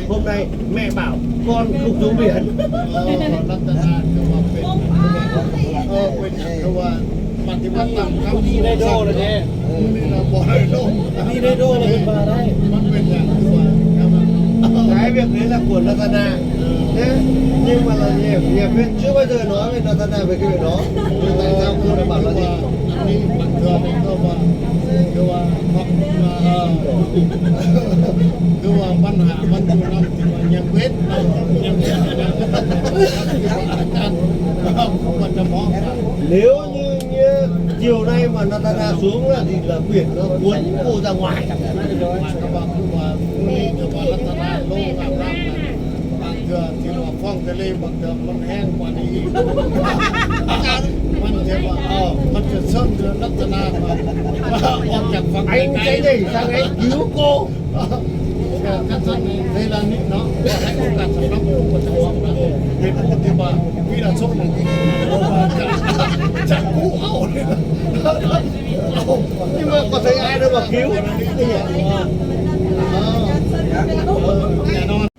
ພວກໃນແມ່ບ່າວກ່ອນທຸກໂຮງຮຽນ ເອີ ລັດຕະນາຄືວ່າເປັນ ເອີ ເປັນ ຄືວ່າປະຕິບັດຕາມຄຳ ນີ້ໄດ້ໂດລະເດ້ ນີ້ນະບໍ່ໄດ້ໂດ ນີ້ໄດ້ໂດລະເພິ່ນວ່າໄດ້ ມັນເປັນຫຍັງຄືວ່າ ຫຼາຍແບບນີ້ລະຄົນລັດຕະນາ ເອີ ເດ້ ຍິງມາລະເຍບ ເຍບເປັນຊື່ວ່າເດີເນາະ ເປັນລັດຕະນາໄປຄືເນາະ ຢູ່ໃນຊາວຄົນບາດລະນີ້ ອັນນີ້ບາງເທື່ອນີ້ກໍວ່າ ຄືວ່າ ເອີ ຄືວ່າບັນຫາມັນຢູ່ນຳ ທີ່ວ່າຍັງເວັດເນາະ ຍັງເວັດ ອາຈານ ມັນຈະເໝາະກັນ ເຫຼວຍືນເຍ ຈຽວໃນມັນລັດຕະນາສູງລະ ທີ່ລະບຽບລະຄວນໂກຈັງຫວາຍ ໝາຍຄວາມວ່າ ຄືວ່າ ມື້ນີ້ຖືວ່າລັດຕະນາລົງອາບນ້ຳ ບາງເທື່ອທີ່ວ່າຟອງທະເລ ບາງເທື່ອມັນແຮງກວ່ານີ້ອີກ ມັນຈະວ່າ ເອີ ມັນຈະເຊີນເຮືອລັດຕະນາ ອອກຈາກຝັ່ງໄກໆ ໄອ້ໃຫຍ່ສັ່ງໃຫ້ຫິວໂກ ເອີ ຄັນຊັ້ນໃນເວລານີ້ເນາະ ໃຫ້ໂອກາດສຳລັບຜູ້ປະຊາຊົນນະ ເປັນຜູ້ທີ່ວ່າວິລະຊົນ ຈະ ຈະກູ້ເອົາເລີຍນະ ເອົາ ນີ້ມັນກໍໃຊ້ອ້າຍເດີວ່າຫິວ ເອີ ແນ່ນອນ.